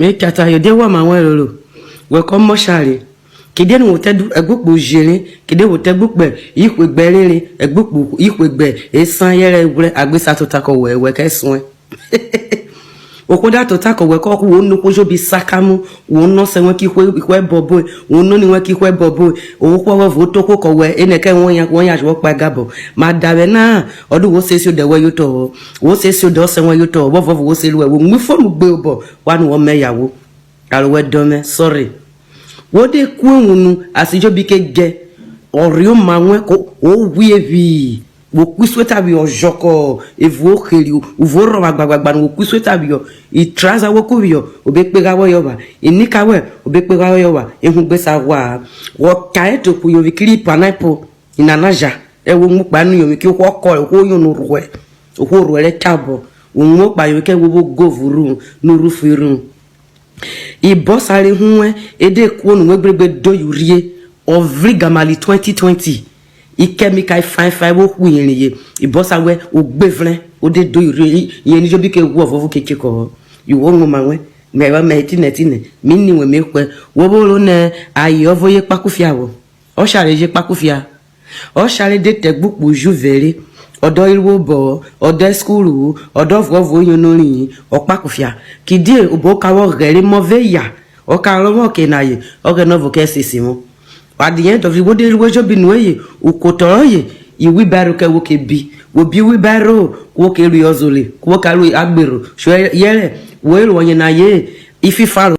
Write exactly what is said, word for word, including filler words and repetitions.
Me cha ta, yo die wọ ma wẹn roro? Wẹ kọ mọshare. Kidie nu wo te ẹgbukpe ujere, kidie wo te ẹgbukpe ihwe gbe erere, ẹgbukpe ihwe gbe esan yẹrẹ eghwrẹ, a gbe sa tota kọ wẹ, wẹ kẹ suẹn. Ohwo da tota kọ wẹ, kọ wo no ohwo ejobi sakamu, wo no ọsẹ wẹn kẹ ihwe, ihwe ẹbọbo, wo no oni wẹn kẹ ihwe ẹbọbo, ohwo ọvuọvo to ohwo kọ wẹ, enẹ kẹ wọ yan, wọ yan jowọ kpaegabọ. Ma da vwẹ na, ọ dẹ wo se si odẹ wẹ yotọ-ọ, wo se si odẹ ọsẹ wẹn yotọ-ọ, wọ vuọvo wo se ru ẹ, wo mu ifonu gbe obọ, wa nu wọ mẹ yawọ. Aro wẹ dọn mẹ, sorry. Wo de ku ewun nu, asan ejobi ke djẹ, ọ rhioma wẹn ko, o ghwie vwi, wo ku isweater vwi ọjọkọ, evun oheri, uvwo rhọvwa gbagbagba nu, wo ku isweater vwi, itrouser wo ku vwi, o be kpegha wẹ yọvwa, inika wẹ, o be kpegha wẹ yọvwa, ehun gbe sa ghwa-a. Wọ ka eto kpuyovwi kiri pineapple, inana ja, ẹ wo mu kpa nu yovwi ki ohwo ọkọ, ohwo yono orhuẹ, ohwo orhuẹ rẹ cha obọ, wo mu kpa yovwi kẹ wo vwo go vwurhu, nu rufin rhu. Ibọsa re hu wẹn, e de kuo nu wẹn gbregbe do urhie, ọ vri gamali twenty twenty. Ikẹmika ifain ifain vwo hwe iyerin ye, ibọsa wẹ o gbe vrẹn, o de do urhie, iyerin ejobi ke ghwu ọvuọvo ke chekọ-ọ. Ihwo woma wẹn, mẹ vwẹ mẹ etinẹ etinẹ, mi ni wẹn me hwẹ, wo vwo ro nẹ aye ọvo ye kpakufia vwọ? Ọshare je kpakufia. Ọshare de te ẹgbukpe ujuvẹ re, ọ dẹ iruo obọ-ọ, ọ dẹ iskuru-u, ọ dẹ ọvuọvo yono ri-i, ọ kpakufia. Kidie obo ka vwọ ghẹrẹ emọ vẹ eya, ọ ka rhọvwọn ọke na ye, Ọghẹnẹ ọvo kẹ se sivwon. At the end of it, wo de ru ejobi nu eye, ukotọ rọye, iwheelbarrow kẹ wo ke bi. Wo bi iwheelbarrow, ku wo ke ru ozole, ku wo ka ru agbero, so yẹrẹ wo ru ọyena ye, ififaro.